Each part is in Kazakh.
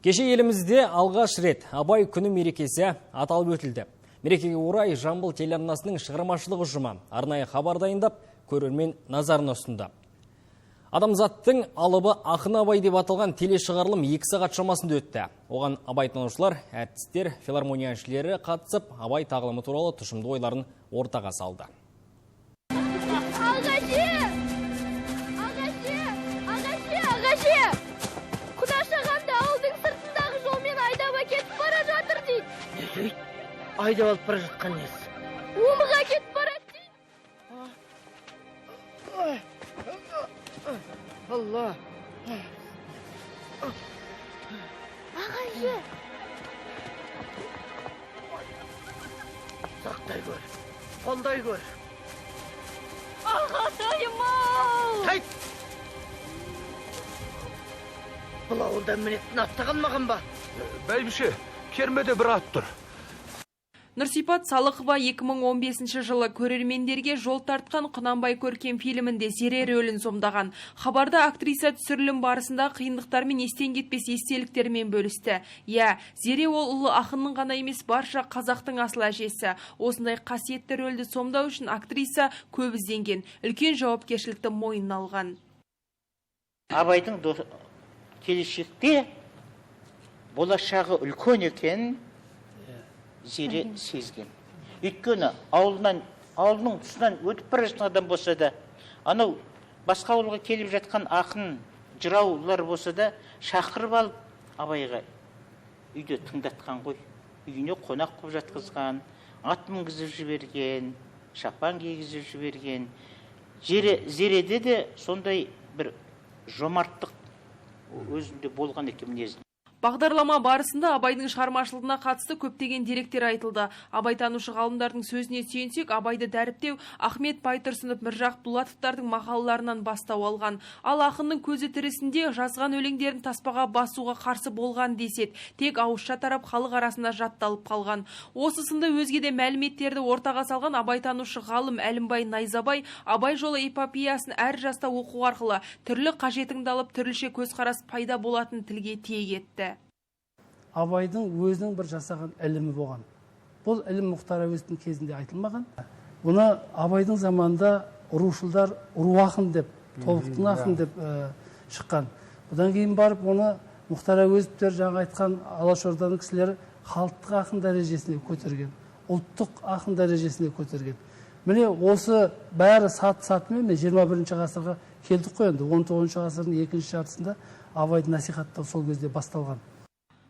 Кеше елімізде алғаш рет Абай күні мерекесі аталып өтілді. Мерекеге орай Жамбыл телеарнасының шығармашылық ұжымы арнайы хабар дайындап, көрермен назарына ұсынды. Адамзаттың алыбы ақын Абай деп аталған телешығарылым 2 сағат шамасында өтті. Оған абайтанушылар, әртістер, филармония әншілері қатысып, Абай тағылымы туралы тұшымды ойларын ортаға салды. Ағаше! Ағаше! Ағаше! Ағаше! Құдаша ағамды ауылдың сыртындағы жолмен айдап әкетіп бара жатыр дейді. Не дейді? Айдап алып бара жатқан несі? Омыға кетіп барады дейді. Алла! Ағаше! Сақтай көр, қолдай көр. Ағатайым-ау! Қайт! Бұл ауылда мінетін ат та қалмаған ба? Бәйбіше, кермеде бір ат тұр. Нұрсипат Салықова 2015 жылы көрермендерге жол тартқан Құнанбай көркем фильмінде Зере рөлін сомдаған. Хабарда актриса түсірілім барысында қиындықтармен естен кетпес естеліктермен бөлісті. Иә, Зере ол ұлы ақынның ғана емес, барша қазақтың асыл әжесі. Осындай қасиетті рөлді сомдау үшін актриса көп ізденген, үлкен жауапкершілікті мойнына алған. Абайдың келешекте болашағы үлкен екен Зере сезген. Өйткені ауылының тұсынан өтіп бара жатқан адам болса да, анау басқа ауылға келіп жатқан ақын, жыраулар болса да, шақырып алып Абайға үйде тыңдатқан ғой. Үйіне қонақ қылып жатқызған, ат мінгізіп жіберген, шапан кигізіп жіберген. Зереде де сондай бір жомарттық өзінде болған екен мінезі. Бағдарлама барысында Абайдың шығармашылығына қатысты көптеген деректер айтылды. Абайтанушы ғалымдардың сөзіне сүйенсек, Абайды дәріптеу Ахмет Байтұрсынов, Міржақып Дулатовтардың мақалаларынан бастау алған. Ал ақынның көзі тірісінде жазған өлеңдерін таспаға басуға қарсы болған деседі. Тек ауызша тарап халық арасында жатталып қалған. Осы сынды өзге де мәліметтерді ортаға салған абайтанушы ғалым Әлімбай Найзабай Абай жолы эпопеясын әр жаста оқу арқылы түрлі қажетіңді алып, түрліше көзқарас пайда болатын тілге тиек етті. Абайдың өзінің бір жасаған ілімі болған. Бұл ілім Мұхтар Әуезовтің кезінде айтылмаған. Бұны Абайдың заманында рушылдар ру ақын деп, тобықтың ақын деп шыққан. Бұдан кейін барып оны Мұхтар Әуезовтер жаңа айтқан Алашорданың кісілері халықтық ақын дәрежесіне көтерген, ұлттық ақын дәрежесіне көтерген. Міне осы бәрі сат-сатымен міне 21 ғасырға келдік қой енді. 19 ғасырдың екінші жартысында Абайды насихаттау сол кезде басталған.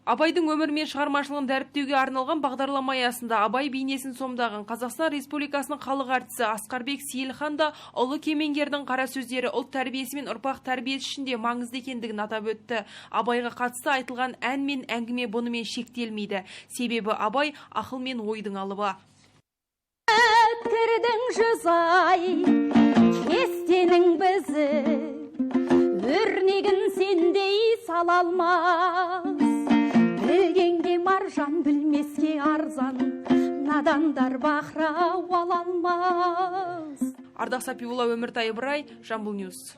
Абайдың өмірі мен шығармашылығын дәріптеуге арналған бағдарлама аясында Абай бейнесін сомдаған Қазақстан Республикасының халық әртісі Асқарбек Сейілхан да ұлы кемеңгердің қара сөздері ұлт тәрбиесі мен ұрпақ тәрбиесі үшін де маңызды екендігін атап өтті. Абайға қатысты айтылған ән мен әңгіме бұнымен шектелмейді. Себебі Абай ақыл мен ойдың алыбы. Өткірдің жүз ай, кестенің бізі, өрнегін сендей сала алмас. Білгенге маржан, білмеске арзан, надандар бақыра ала алмас. Ардақ Сапиулла, Өміртай Ыбырай, Жамбыл Ньюс.